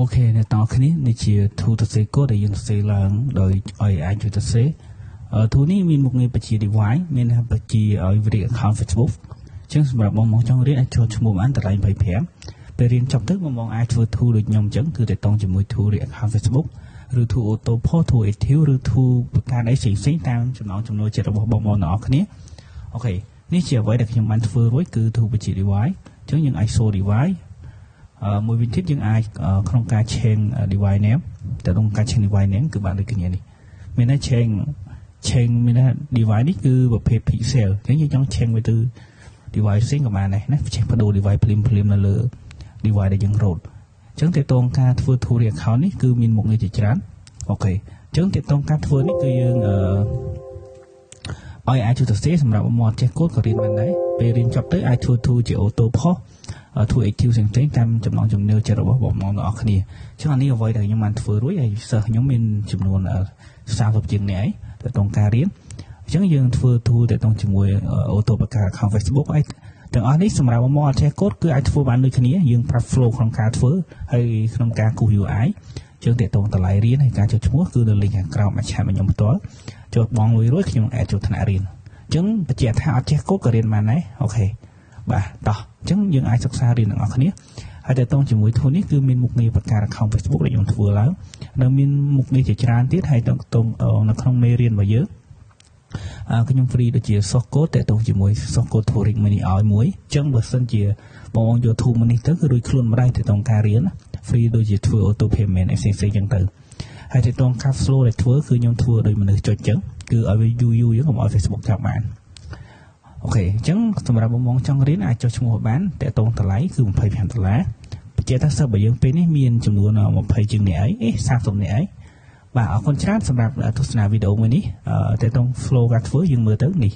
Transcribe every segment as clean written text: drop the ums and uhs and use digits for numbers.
OK អ្នកទាំងអស់គ្នានេះជា tool សរសេរកូដដែលយើងសរសេរឡើងដោយឲ្យអាចជួយសរសេរ tool នេះមានមុខងារបជា device មានបជាឲ្យ verify account Facebook អញ្ចឹងសម្រាប់បងមកចង់រៀនអាចចូលឈ្មោះបានតម្លៃ25ពេលរៀនចប់ទៅបងបងអាចធ្វើ tool ដូចខ្ញុំអញ្ចឹងគឺតកតងជាមួយ tool រៀន account Facebook ឬ tool auto post, tool active ឬ tool បង្កើតអីផ្សេងៗតាមចំណង់ចំណូលចិត្តរបស់បងប្អូនទាំងអស់គ្នា។ OK នេះជាអ្វីដែលខ្ញុំបានធ្វើរួចគឺ tool បជា device អញ្ចឹងយើងអាច show device មួយវិញទៀតយើងអាចក្នុងការ change device name តែក្នុងការ change device name គឺបានដូចគ្នានេះមានន័យ change មានន័យ device នេះគឺប្រភេទ pixel អញ្ចឹងយើងចង់ change វាទៅ device ផ្សេងក៏បានដែរណាចេះបដូរ device ភ្លាមភ្លាមនៅលើ device ដែលយើងរត់អញ្ចឹងទាក់ទងការធ្វើ tool account នេះគឺមានមុខងារជាច្រើន។ OK អញ្ចឹងទាក់ទងការធ្វើនេះគឺយើងអឺឲ្យអាចជួយសរសេរសម្រាប់មកចេះកូដក៏រៀនបានដែរពេលរៀនចប់ទៅអាចធ្វើ tool ជា auto post, ធ្វើ active ផ្សេងៗតាមចំណង់ចំណូលចិត្តរបស់បងប្អូនទាំងអស់គ្នាអញ្ចឹងអានេះអ្វីដែលខ្ញុំបានធ្វើរួចហើយសិស្សខ្ញុំមានចំនួន30ជាងនាក់ហើយទៅក្នុងការរៀនអញ្ចឹងយើងធ្វើ tool ទៅក្នុងជាមួយ auto បង្កើត account Facebook អីទាំងអស់នេះសម្រាប់មកអត់ចេះកូដគឺអាចធ្វើបានដូចគ្នាយើងប្រាប់ flow ក្នុងការធ្វើហើយក្នុងការគូស UI ជើងតាក់ទងតម្លៃរៀនហើយការចុះឈ្មោះគឺនៅ link ខាងក្រោមអាច chat មកខ្ញុំផ្ទាល់ចូលបងលុយរួចខ្ញុំអាចចូលថ្នាក់រៀនអញ្ចឹងបញ្ជាក់ថាអត់ចេះកូដក៏រៀនបានដែរ។ OK បាទតោះអញ្ចឹងយើងអាចសិក្សារៀនទាំងអស់គ្នាហើយតើតងជាមួយ tool នេះគឺមានមុខងារបង្កើត account Facebook ដែលខ្ញុំធ្វើឡើងនៅមានមុខងារជាច្រើនទៀតហើយតងនៅក្នុងមេរៀនរបស់យើងខ្ញុំ free ដូចជា source code តើតងជាមួយ source code Turing មួយនេះឲ្យមួយអញ្ចឹងបើសិនជាបងប្អូនយក tool មួយនេះទៅគឺរួចខ្លួនម្ដាយទៅតងការរៀន free ដូចជាធ្វើ auto payment អីផ្សេងៗចឹងទៅហើយតើតង cash flow ដែលធ្វើគឺខ្ញុំធ្វើដោយមនុស្សចុចចឹងគឺឲ្យវាយូរយូរចឹងកុំឲ្យ Facebook ចាប់បាន។ OK អញ្ចឹងសម្រាប់បងបងចង់រៀនអាចចុះឈ្មោះបានតកតងតម្លៃគឺ25ដុល្លារបញ្ជាក់ថាសិស្សរបស់យើងពេលនេះមានចំនួន20ជាងនាក់អីអេ30នាក់អីបាទអរគុណច្រើនសម្រាប់ទស្សនាវីដេអូមួយនេះតកតង flow ការធ្វើយើងមើលទៅនេះ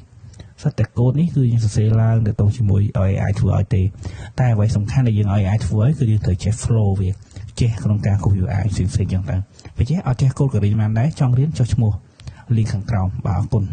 សុទ្ធតែកូដនេះគឺយើងសរសេរឡើងទៅតងជាមួយឲ្យ AI ធ្វើឲ្យទេតែអ្វីសំខាន់ដែលយើងឲ្យ AI ធ្វើឲ្យគឺយើងត្រូវចេះ flow វាចេះក្នុងការគូស UI ផ្សេងៗចឹងទៅបើចេះអត់ចេះកូដក៏រៀនបានដែរចង់រៀនចុះឈ្មោះ link ខាងក្រោមបាទអរគុណ។